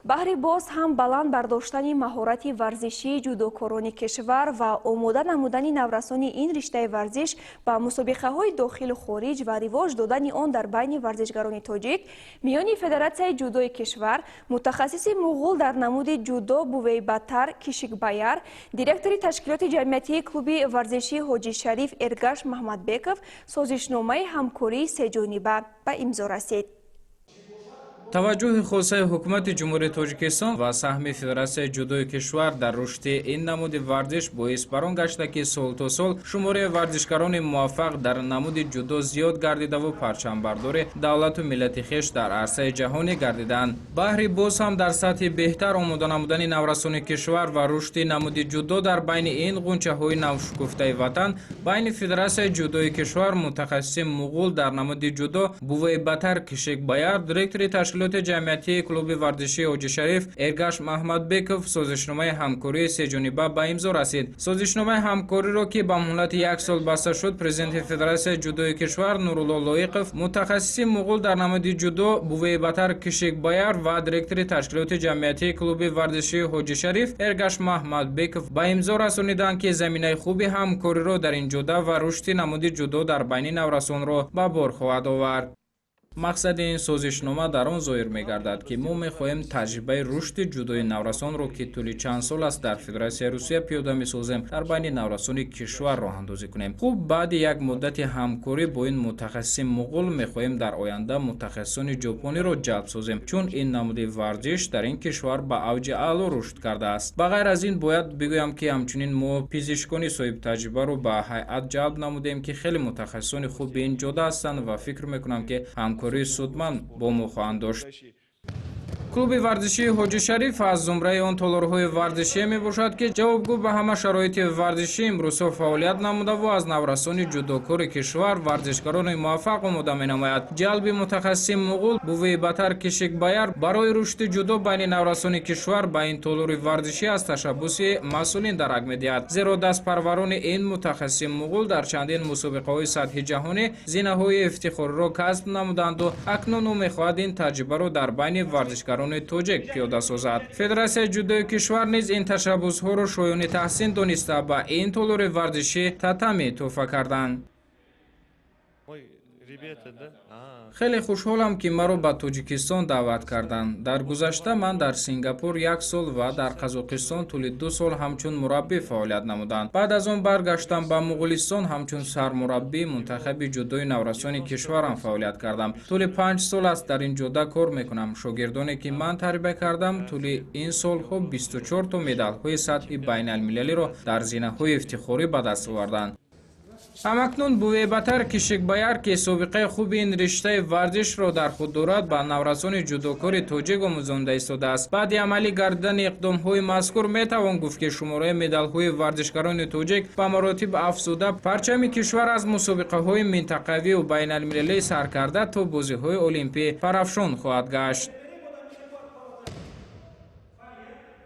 Баҳри боз ҳам баланд бардоштани маҳорати варзишии ҷудокорони кишвар ва омода намудани наврасони ин риштаи варзиш ба мусобиқаҳои дохилу хориҷ ва ривоҷ додани он дар байни варзишгарони тоҷик, миёни Федератсияи ҷудои кишвар, мутахассиси муғул дар намуди ҷудо Бувейбатар Кишикбаяр, директори ташкилоти ҷамъиятии клуби варзишии Ҳоҷи Шариф Эргаш Маҳмадбеков созишномаи ҳамкории сеҷониба ба имзо расид. Таваҷҷӯҳи хосаи Ҳукумати Ҷумҳурии Тоҷикистон ва саҳми Федератсияи ҷудои кишвар дар рушди ин намуди варзиш боис бар он гашта, ки сол то сол шумораи варзишгарони муваффақ дар намуди ҷудо зиёд гардидаву парчамбардори давлату миллати хеш дар арсаи ҷаҳонӣ гардиданд. Баҳри боз ҳам дар сатҳи беҳтар омода намудани наврасони кишвар ва рушди намуди ҷудо дар байни ин ғунчаҳои навшукуфтаи ватан, байни Федератсияи ҷудои кишвар, мутахассиси муғул дар намуди ҷудо Бувейбатар Кишикбаяр, директори ташкилоти ҷамъиятии клуби варзишии Ҳоҷи Шариф Эргаш Маҳмадбеков созишномаи ҳамкории сеҷониба ба имзо расид. Созишномаи ҳамкориро, ки ба муҳлати як сол баста шуд, президенти Федератсияи ҷудои кишвар Нурулло Лоиқов, мутахассиси муғул дар намуди ҷудо Бувейбатар Кишикбаяр ва директори ташкилоти ҷамъиятии клуби варзишии Ҳоҷи Шариф Эргаш Маҳмадбеков ба имзо расониданд, ки заминаи хуби ҳамкориро дар ин ҷода ва рушди намуди ҷудо дар байни наврасонро ба бор хоҳад овард. Мақсади ин созишнома дар он зоҳир мегардад, ки мо мехоҳем таҷрибаи рушди ҷудои наврасонро, ки тӯли чанд сол аст дар Федератсияи Русия пиёда месозем, дар байни наврасони кишвар роҳандозӣ кунем. Хуб, баъди як муддати ҳамкорӣ бо ин мутахассиси муғул мехоҳем дар оянда мутахассисони ҷопониро ҷалб созем, чун ин намуди варзиш дар ин кишвар ба авҷи аъло рушд кардааст. Ба ғайр аз ин, бояд бигӯям, ки ҳамчунин мо пизишкони соҳибтаҷрибаро ба ҳайат ҷалб намудем, ки хеле мутахассисони хуби ин ҷода ҳастанд, ва фикр мекунам, ки ҳамкории судманд бо мо хоҳанд дошт. Клуби варзишии Ҳоҷи Шариф аз зумраи он толорҳои варзишие мебошад, ки ҷавобгӯ ба ҳама шароити варзишӣ имрӯзҳо фаъолият намудаву аз наврасони ҷудокори кишвар варзишгарони муваффақ омода менамояд. Ҷалби мутахассиси муғул Бувейбатар Кишикбаяр барои рушди ҷудо байни наврасони кишвар ба ин толори варзишӣ аз ташаббуси масъулин дарак медиҳад, зеро дастпарварони ин мутахассиси муғул дар чандин мусобиқаҳои сатҳи ҷаҳонӣ зинаҳои ифтихориро касб намуданду акнун ӯ мехоҳад ин таҷрибаро дар байни варзишгарон тоҷик пиёда созад. Федератсияи ҷудои кишвар низ ин ташаббусҳоро шоёни таҳсин дониста, ба ин толори варзишӣ татами тӯҳфа карданд. Ребята, да? А. Хеле хушҳолам, ки маро ба Тоҷикистон даъват карданд. Дар гузашта ман дар Сингапур як сол ва дар Қазоқистон тӯли 2 сол ҳамчун мураббӣ фаъолият намудам. Баъд аз он баргаштам ба Муғулистон, ҳамчун сармураббии мунтахаби ҷудои наврасони кишварам фаъолият кардам. Тӯли 5 сол аст дар ин ҷода кор мекунам. Шогирдоне, ки ман тарбия кардам, тӯли ин солҳо 24 то медалҳои сатҳи байналмилалиро дар зинаҳои ифтихорӣ ба даст оварданд. Ҳамакнун Бувебатар Кишикбаяр, ки собиқаи хуби ин риштаи варзишро дар худ дорад, ба наврасони ҷудокори тоҷик омӯзонда истодааст. Баъди амалӣ гардидани иқдомҳои мазкур метавон гуфт, ки шумораи медалҳои варзишгарони тоҷик ба маротиб афзуда, парчами кишвар аз мусобиқаҳои минтақавию байналмилалӣ сар карда то бозиҳои олимпӣ парафшон хоҳад гашт.